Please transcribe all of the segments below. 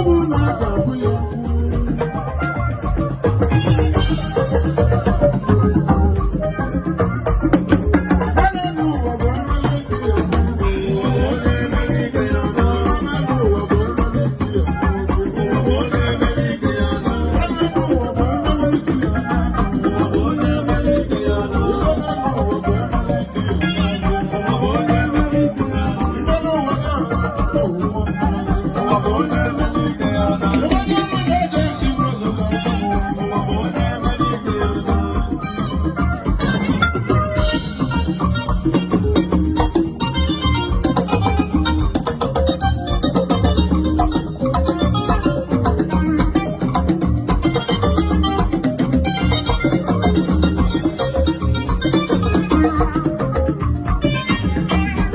bụ na a ga-abụ ya okwu. N'elu ụwa bụ emele ike ya n'elu ụwa bụ emele ike ya n'elu ụwa bụ emele ike ya n'elu ụwa bụ emele ike ya n'elu ụwa ga-ahụ ụwa.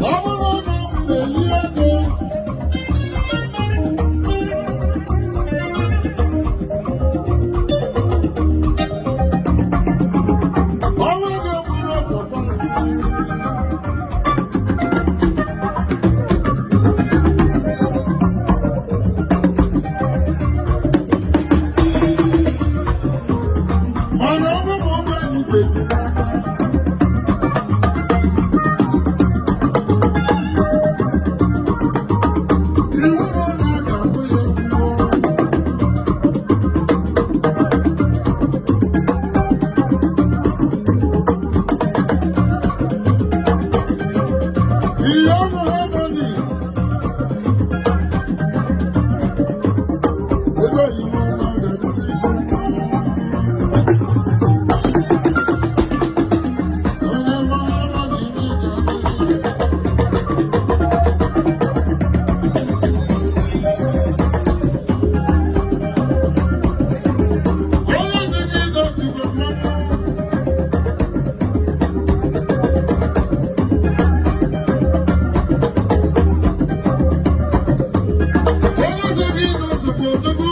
Ọ bụrụ na m na-eli ego, ọnwa ego bụrụ ọpọpọ. Mana ọ bụrụ na ụgbọ elu dị n'aka. Iwu bụ na a ga-abụ ya okwu. Ihe ọnụ ha nọ ego iwu na ga-ebuli isi. Onye mara na ime ga-adịrị. Onye dị ka ịga tigwe mmanwụ. Onye dị ka ịga ozugbo odogwu.